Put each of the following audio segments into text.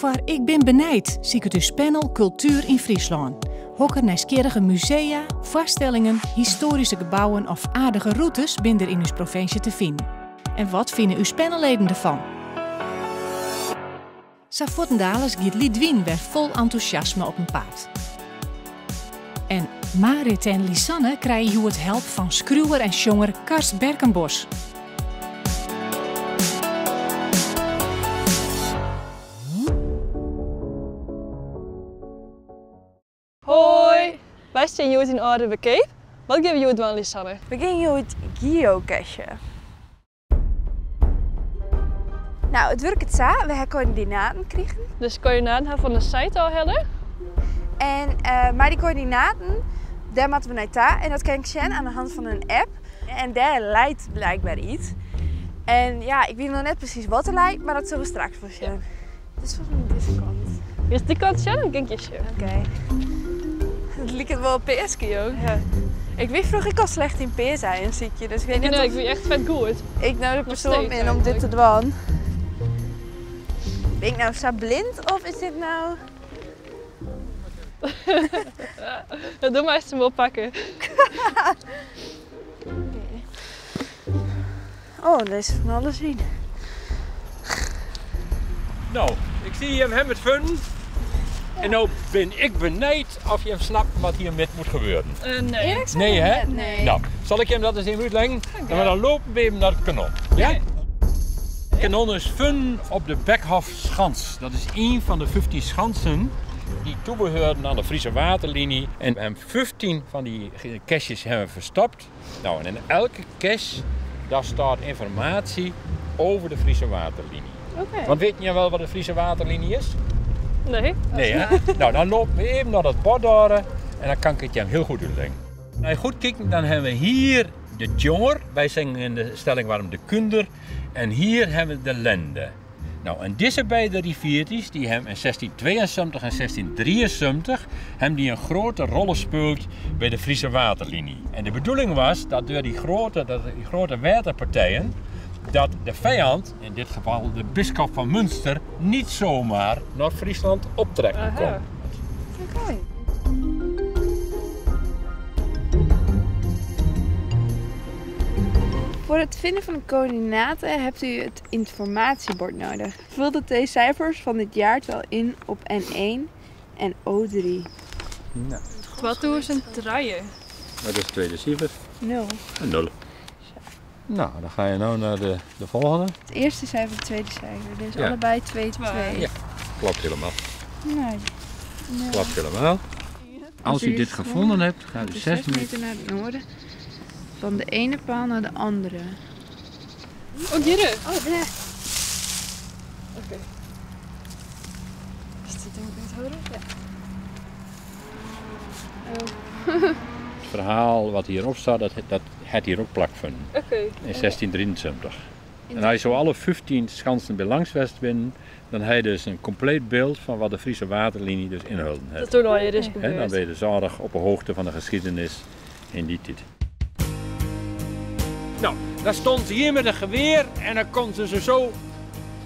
Foar Ik bin benijd siket ús panel Kultuer yn Fryslân. Hokker nijsgjirrige musea, foarstellingen, histoaryske gebouwen of aardige rûtes binne der yn ús provinsje te finen? En wat fine ús panelleden derfan? Sa fuortendaliks giet Lidwien wer fol entûsjasme op 'en paad. En Marit en Lisanne krije hjoed help fan skriuwer en sjonger Karst Berkenbosch. Hoi! Wy stean hjoed yn Alde Bekeap. Wat gean we hjoed dwaan, Lisanne? We gean hjoed geocachen. Nou, it wurket sa, we ha koördinaten krigen. Dus koördinaten ha fan de site ôfhelle. En mei dy koördinaten, dêr moatte we nei ta. En dat kin ik sjen oan de hand fan in app. En dêr leit blykber yts. En ja, ik wit noch net presys wat der leit, mar dat sille we straks wol sjen. It is folgens my dizze kant. Is dy kant sjen of gean ik hjir sjen? Oké. It liket wol in peaske, jong. Ja. Ik wie froeger ek al slecht yn peaseiën sykje, dus ik weet net Nee, of ik wie echt fet goed. ik no de Nog persoan steeds bin om dit te eigenlijk. dwaan. Bin ik no sa blind of is dit no... Dat doe meist him wol pakke. Oh, der is fan alles yn. No, ik zie jim hawwe it fûn. En no bin ik benijd of jim snappen wat hjirmit moet gebeuren. Nee. Eerlijk gezegd Nee, hè? net, nee. No, sal ik jim dat ris even útlizzen? Dan, dan lopen we even nei it kanon. Ja? Het kanon is fûn op de Bekhofschans. Dat is ien fan de 15 schansen dy't tabehearden oan de Friese Waterlinie. En we hawwe 15 fan dy caches hawwe we ferstopt. No, en yn elke cache daar staat ynformaasje oer de Friese Waterlinie. Oké. Want wit je wol wat de Friese Waterlinie is? Nee. Nee, hè? No, dan lope we even nei dat bord dêr en dan kin ik it jim hiel goed útlizzen. As je goed kijken, dan hawwe we hjir de Tjonger. Wy sizze yn de Stellingwarven de Kunder. En hjir hawwe we de Lende. No, en dizze beide riviertjes, dy hawwe yn 1672 en 1673 hawwe dy in grutte rol spile by de Friese Waterlinie. En de bedoeling was dat troch dy grutte wetterpartijen, dat de fijand, in dit gefal de biskop fan Münster, net samar nei Fryslân optrekke koe. Oké. Voor het vinden van de coördinaten hebt u het informatiebord nodig. Vul de twee cijfers van dit jaartal in op N1 en O3. Nou. 2003. Wat is het tweede cijfer? 0. Een nul. Nou, dan ga je nu naar de volgende. Het eerste cijfer, het tweede cijfer. Dus Ja. allebei 2, Twee. 2. Ja. Klopt helemaal. Nee. Nul. Klopt helemaal. Als u dit gevonden hebt, gaat u Dus 6 6 meter naar het noorden. Van de ene paal naar de andere. Oh, hier. Oh, daar. Oké. Is dit ding goed houden? Ja. Het verhaal wat hierop staat, dat het hier ook plakvinden. Oké. In 1673. En als je zo alle 15 schansen bij langs west binnen, dan heb je dus een compleet beeld van wat de Friese Waterlinie dus inhulden heeft. Dat toen al hier is Hè, dan gebeurd. ben je dus aardig op de hoogte van de geschiedenis in die tijd. Nou, daar stond ze hier met een geweer en dan kon ze zo,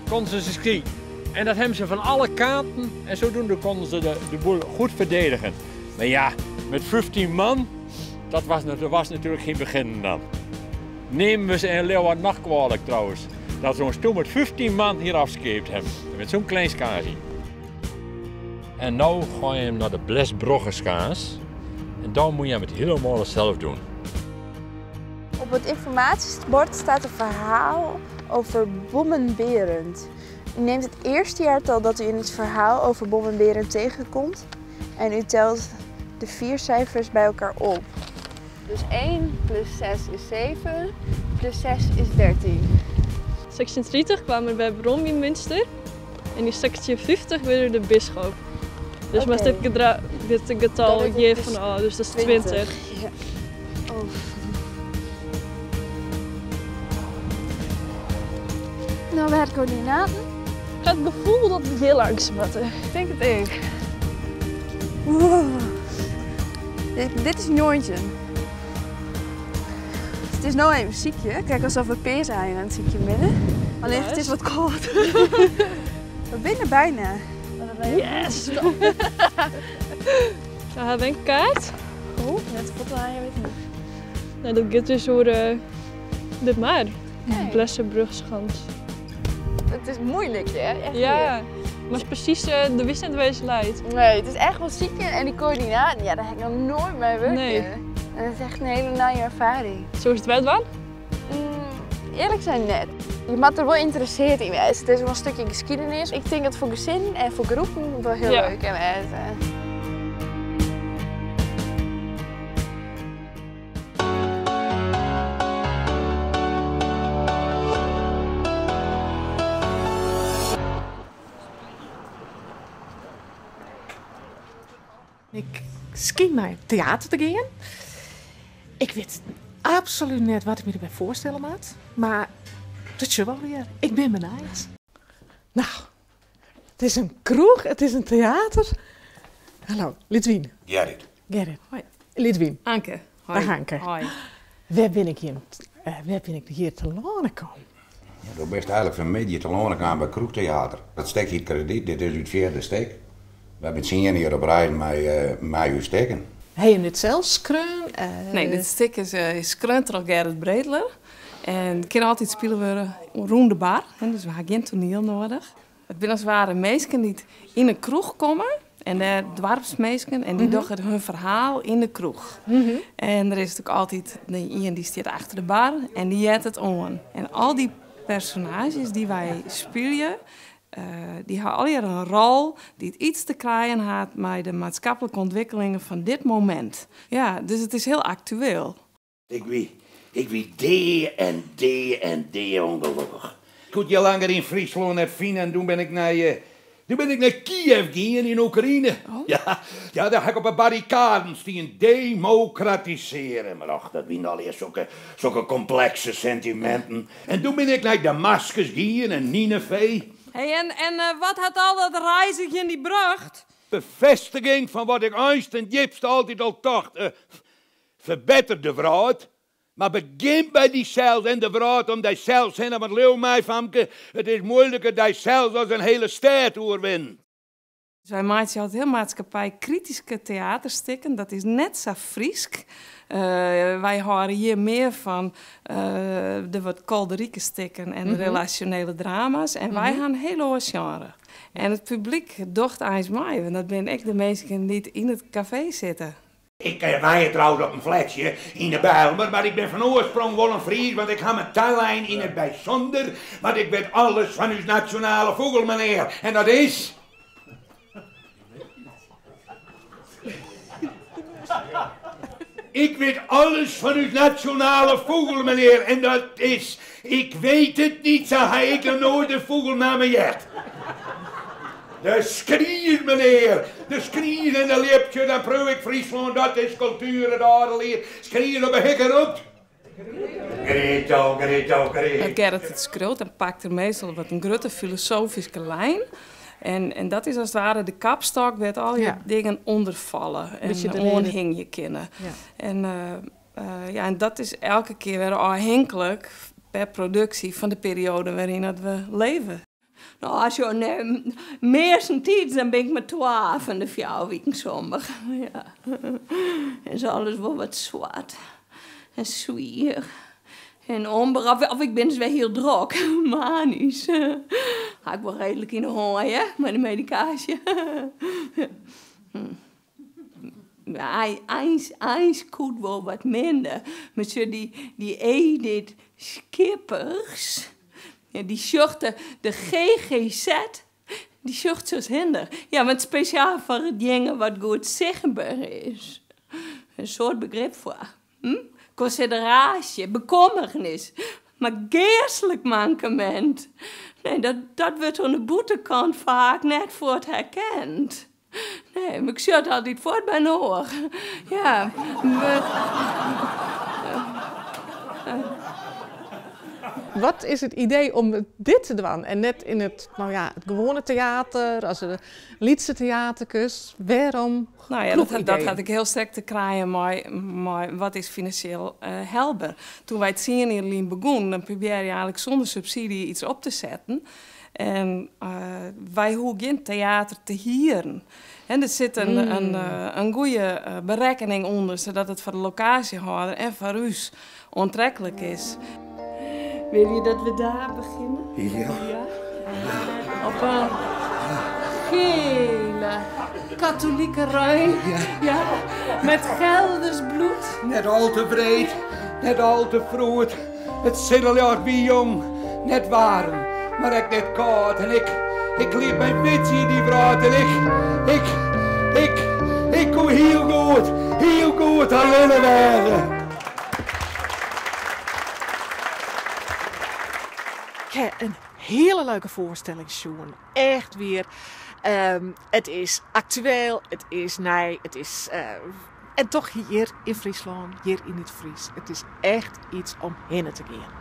kon ze schieten. En dat hebben ze van alle kanten en zodoende konden ze de boel goed verdedigen. Maar ja, met 15 man, dat was natuurlijk geen begin dan. Nemen we ze in Leeuwarden nog kwalijk trouwens. Dat zo'n stoel met 15 man hier afskeept hebben. Met zo'n klein skaasje. En nu ga je hem naar de Blesbroggeschaans. En dan moet je hem het helemaal zelf doen. Op het informatiebord staat een verhaal over Bommenberend. U neemt het eerste jaartal dat u in het verhaal over Bommenberend tegenkomt en u telt de 4 cijfers bij elkaar op. Dus 1 plus 6 is 7, plus 6 is 13. 1630 kwamen we bij Brom in Münster en in 1650 werden de bisschop. Dus Oké. maar dit getal Dat is geeft dus van, oh, dus dat is 20. Ja. Oh. Nou, we hebben coördinaten. Ik heb het gevoel dat we heel langs moeten. Ik denk het ook. Wow. Dit is Noontje. Het is nou even ziekje. Kijk, alsof we peer zijn aan het ziekje binnen. Alleen het is wat koud. We binnen bijna. Yes! We hawwe in kaart. Oh, net foto aan je weet niet. Nou, dat giet dus oer de mar. Blessebrugschans. Het is moeilijk, hè? Echt Ja, maar het is precies de wist net waar ze leidt. moeilijk. Nee, het is echt wel ziek en die coördinaten, ja, daar heb ik nog nooit mee werken. Nee. En dat is echt een hele nieuwe ervaring. Zo is het wet wel? Eerlijk zijn net. Je moet er wel geïnteresseerd in wezen. Het is wel een stukje geschiedenis. Ik denk dat voor gezin en voor groepen wel heel leuk is. Ik skyn nei teater te gean. Ik wit absolút net wat ik my derby foarstelle moat, mar dat sjoch wol wer. Ik bin benijd. Nou, it is in kroech, it is in teater. Hallo, Lidwien. Gerrit. Gerrit. Hoi. Lidwien. Anke. Hoi. Dag Anke. Hoi. Wêr bin ik hjir, wêr bin ik hjir telâne kommen? Ja, do bist eigenlik fan 'e middei telâne kaam by Kroechtheater. Dat stik hjit Kredyt, dit is it fjirde stik. Wy binne 10 jier op reis mei ús stikken. Ha jim dit sels skreaun? Nee, dit stik is skreaun troch Gerrit Breteler. En it kin altyd spile wurde rûn de bar, hè, dus we ha gjin toaniel nedich. It binne as it ware minsken dy't yn 'e kroech komme en dêr doarpsminsken en dy dogge hun ferhaal yn de kroech. En der is natuerlik altyd ien dy stiet achter de bar en dy heart it oan. En al dy personaazjes dy't wy spylje, dy ha allegear in rol dy't yts te krijen hat mei de maatskiplike ûntwikkelingen fan dit momint. Ja, dus it is hiel aktueel. Ik wie dea en dea en dea ûngelokkich. Ik koe je langer yn Fryslân net fine en doe bin ik nei Kiev gien yn Oekraïne. Ja, ja, dêr ha ik op 'e barrikaden stien. Demokratisearje. Mar och, dat wiene allegear sokke komplekse sentiminten. En doe bin ik nei Damaskus gien en Nineveh. Hey, en wat hat al dat reizgjen dy brocht? Befêstiging fan wat ik eins ten djipste altyd al tocht. Ferbetter de wrâld, mar begjin by dysels en de wrâld om dysels hinne. Want leau my, famke, it is muoiliker dysels as in hiele stêd te oerwinnen. Dus wy meitsje altyd hiel maatskippijkrityske teaterstikken. Dat is net sa Frysk. Wy hâlde hjir mear fan de wat kolderieke stikken en de relasjonele drama's. En wy ha in hiel oar sjenre. En it publyk docht eins mei, want dat binne ek de minsken dy't yn it kafee sitte. Ik wenje trouwens op in flatsje yn de Bijlmer, mar ik bin fan oarsprong wol in Fries, want ik ha my talein yn it bysûnder, want ik wit alles fan ús nasjonale fûgel, menear. En dat is... Ik wit alles fan ús nasjonale fûgel, menear. En dat is... Ik weet het niet, sa ha ik noch noait de fûgelnamme heard. De skries, menear. De skries en de ljip, dan priuw ik Fryslân, dat is kultuer, it âlde liet. Skries op 'e hikke ropt. Gretel, Gretel, Gretel. As Gerrit it skriuwt, dan pakt er meastal wat in grutte filosofyske lyn. En dat is as it ware de kapstok wêr't al dy dingen ûnder falle en Bytsje de reden. oanhingje kinne. En ja, en dat is elke kear wer ôfhinklik per produksje fan de perioade wêryn dat we leve. No, as jo meastentiids dan bin ik mar 2 fan de 4 wiken somber. Ja. Is alles wol wat swart en swier en omber. Of ik bin dus wer hiel drok, manysk. Ha ik wol reedlik yn 'e hân, hè, mei de medikaasje. Ja, eins koe it wol wat minder. Mar sjoch, dy Edith Schippers, ja, dy sjocht de GGZ, dy sjocht soms hinder. Ja, want spesjaal foar it jinge wat goed sichtber is. In soad begrip foar. Konsideraasje, bekommernis, mar geastlik mankemint. Nee, dat wurdt oan de bûtenkant faak net fuort herkend. Nee, mar ik sjoch it altyd fuort by in oar. Ja, mar Wat is it idee om dit te dwaan en net yn it, no ja, it gewoane teater, as in lytse teaterkes? Wêrom Nou ja, dat kroechidee? hat ek hiel sterk te krijen mei wat is finansjeel helber. Doe't wy 10 jier lyn begûnen, dan probearje je eigenlik sûnder subsydzje yts op te setten. En wy hoege gjin teater te hieren. En der sit in goede berekkening ûnder, sadat it foar de lokaasjehâlder en foar ús oantreklik is. Wil je dat we daar beginnen? Ja. Ja. Op een gele katholieke ruin. Ja. Ja. Met Gelders bloed. Net al te breed, net al te froed. It sinneljocht wie jong, net waarm, mar ek net kâld. En ik, ik liet my witsje yn dy wrâld. En ik, ik, ik, ik koe hiel goed, hiel goed allinne wêze. Ik ha in hiele leuke foarstelling sjoen. Echt wier. It is aktueel, it is nij, it is en toch hjir yn Fryslân, hjir yn it Frysk. It is echt iets om hinne te gean.